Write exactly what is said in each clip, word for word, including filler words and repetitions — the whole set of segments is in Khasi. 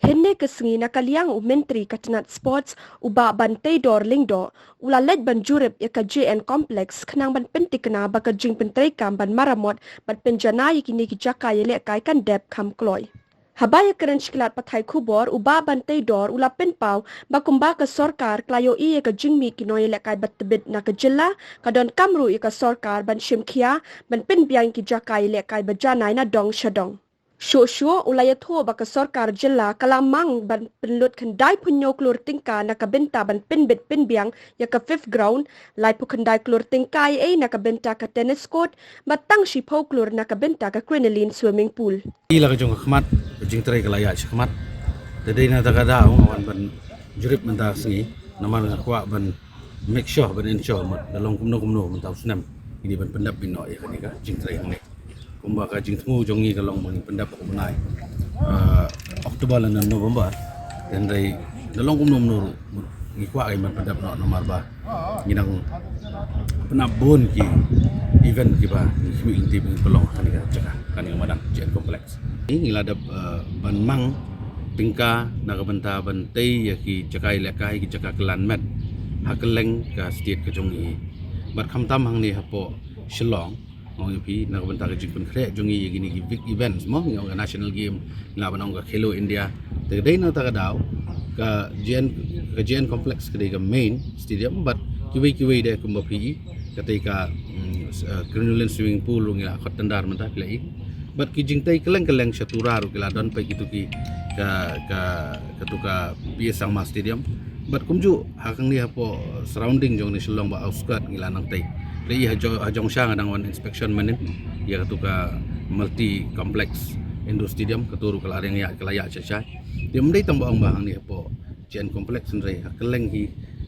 Hynne ka sngi na ka liang u Myntri ka tnat Sports u Bah Banteidor Lyngdoh u la leit ban jurip ïa ka J N Complex khnang ban pyntikna ba ka jingpyntreikam ban maramot bad pynjanai ïa kine ki jaka ïalehkai kan dep kham kloi. Haba ïakren sha ki lad pathai khubor u Bah Banteidor u la pynpaw ba kumba ka sorkar ka la ïohi ïa ka jingmih ki nongïalehkai ba tbit na ka jylla, ka donkam ruh ïa ka sorkar ban shim khia ban pynbiang ki jaka ïalehkai ba janai na dong sha dong. Shuh shuh u la ïathuh ba ka sorkar jylla ka la mang ban pynlut khyndai phew hynñiew klur tyngka na ka bynta ban pynbit pynbiang ïa ka fifth ground, laiphew khyndai klur tyngka ei na ka bynta ka tennis court, bad tang shiphew klur na ka bynta ka crinoline swimming pool. Ïa la ka jong ka khmat, ka jingtrei ka la ïaid sha khmat. Te dei na kata ka daw nga wan ban jurip mynta ka sngi, namar nga kwah ban make sure, ban ensure mut da long kumno kumno mynta u snem ngi dei ban pyndap beit noh ïa kane ka jingtrei hangne. Kumba ka jingthmu jong ngi ka long ba ngin pyndap ha u bnai, ah, October lane November. Te hynrei da long kumno kumno ruh ngi kwah ban pyndap noh namar ba ngi dang pyndap bun ki event kiba ngi khmih lynti ba ngin pynlong ha kane ka jaka, kane ka madan J N Complex. Ngi la dep, eh, ban mang tyngka na ka bynta ban tei ïa ki jaka ïalehkai, ki jaka kylla met ha kylleng ka state ka jong ngi. Bad khamtam hangne hapoh Shillong, nga ong ïa phi, na ka bynta ka jingpynkhreh jong ngi ïa kine ki big events mo, ngi ong ka National Game, ngi lah ban ong ka Khelo India. Te ka dei na kata ka daw ka J N, ka J N Complex ka dei ka main stadium, bad kiwei kiwei de kumba phi i, ka tei ka, mm, s-, eh, crinoline swimming pool ruh ngi la khot tender mynta phi la i. Bad ki jingtei kylleng kylleng sha Tura ruh ki la don peit kitu ki ka, ka, katu ka P A Sangma Stadium. Bad kumjuh ha kane hapoh surrounding jong ne Shillong ba outskirt ngi la nang tei. Te i ha jo-, ha jong sha nga dang wan inspection mynnin ïa katu ka multi complex indoor stadium, katu ruh ka la ring ïa, ka la ïa cha cha. Te ym dei tang ba ong ba hangne hapoh J N Complex, hynrei ha kylleng hi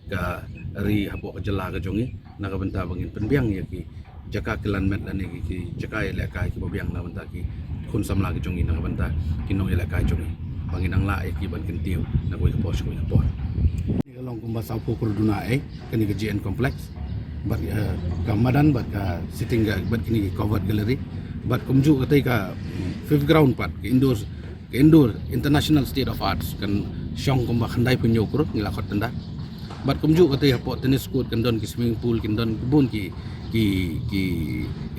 ka ri hapoh ka jylla ka jong ngi, na ka bynta ba ngin pynbiang ïa ki jaka kylla met lane ki, ki jaka ïalehkai kiba biang na ka bynta ki khun samla ki jong ngi, na ka bynta ki nongïalehkai jong ngi, ba ngin nang lah ïa ki ban kyntiew na kawei ka por sha kawei ka por. Kane ka long kumba sawphew klur duna ei, kane ka J N Complex, bad, eh, ka madan, bad ka sitting ga-, bad kine ki covered gallery, bad kumjuh katei ka, mm, fifth ground pat, ka indoor, ka indoor International State of Arts, kan shong kumba khyndai phew hynñiew klur ngi la khot tender. Bad kumjuh katei hapoh tennis court kan don ki swimming pool, kan don bun ki, ki, ki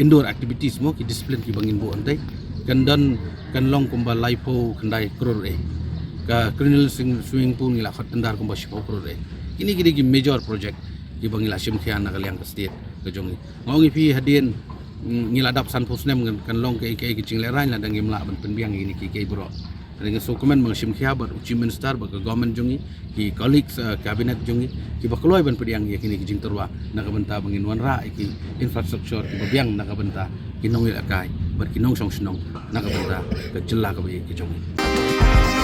indoor activities mo, ki discipline kiba ngin buh hangtei. Kan don, kan long kumba laiphew khyndai klur ei. Ka crinoline swim-, swimming pool ngi la khot tender kumba shiphew klur ei. Kine ki dei ki major project kiba ngi la shim khia na ka liang ka state ka jong ngi. Nga ong ïa phi hadien, mm, ngi la dap sanphew snem kan, kan long kaei kaei ki jinglehrain lada ngim lah ban pynbiang ïa kine kiei kiei baroh. Te nga sngewkmen ba nga shim khia bad u Chief Minister bad ka government jong ngi, ki colleagues, eh, cabinet jong ngi, kiba kloi ban pdiang ïa kine ki jingtyrwa na ka bynta ba ngin wanrah ïa ki infrastructure kiba biang na ka bynta ki nongïalehkai bad ki nongshong shnong na ka bynta ka jylla kaba ïeit ka jong ngi.